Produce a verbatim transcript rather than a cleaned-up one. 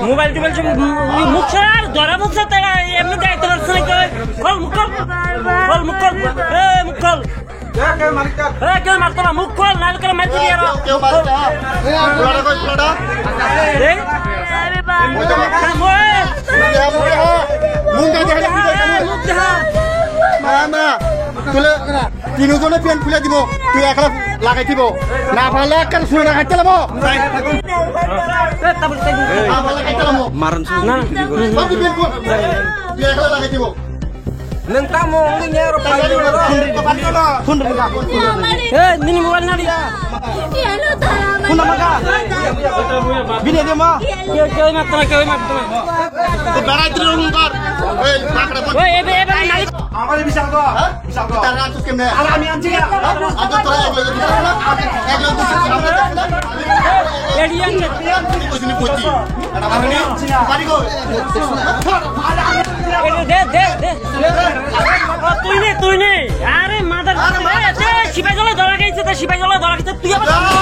মোবাইল টোবাইল সব মু-, মু-, মুখ সরা, ধরা মুখ সরা, তারা এমনি দায়িত্ব পারছে না কেউ। খোল মুখ খোল। খোল মুখ খোল। এ, মুখ খোল। এ, কেউ মারতো না, মুখ খোল, নাহলে কেউ মারতে দিয়ে আরো। কেউ মারতো না। এই, এই, মুখ দেখা। না, না, তুলে তিনজনে প্যান্ট খুলে দিব, তুই একলা লাগাই দিব। না পারলে একটা শুনে না খাইতে লাগবো। না পারলে খাইতে লাগবো। মারন না। সব প্যান্ট খুল। তুই একলা লাগাই দিব। Nang tamo ngi nyaro payo ro. Phone ring ka, phone ring ka. Eh, nini mobile nadi. Phone nama ka? Bini dia ma? Kau, kau mat tama, kau mat tama. Tu berai terus ngkar. Eh, pakra phone. Woi, ebe, ebe, nadi. Amari bisa ko? Bisa ko? Kita ratus kemne. Ala ami anjing ya. Ada tu ek lagi. Ek lagi. Edi yang. Ini posisi ini poti. Ada apa ni? Mari ko. Ede, de, de, de. O, twi ni, twi ni. Are mother. Are mother. Sipai jolo dora khaise, ta sipai jolo dora khaise, twi abar.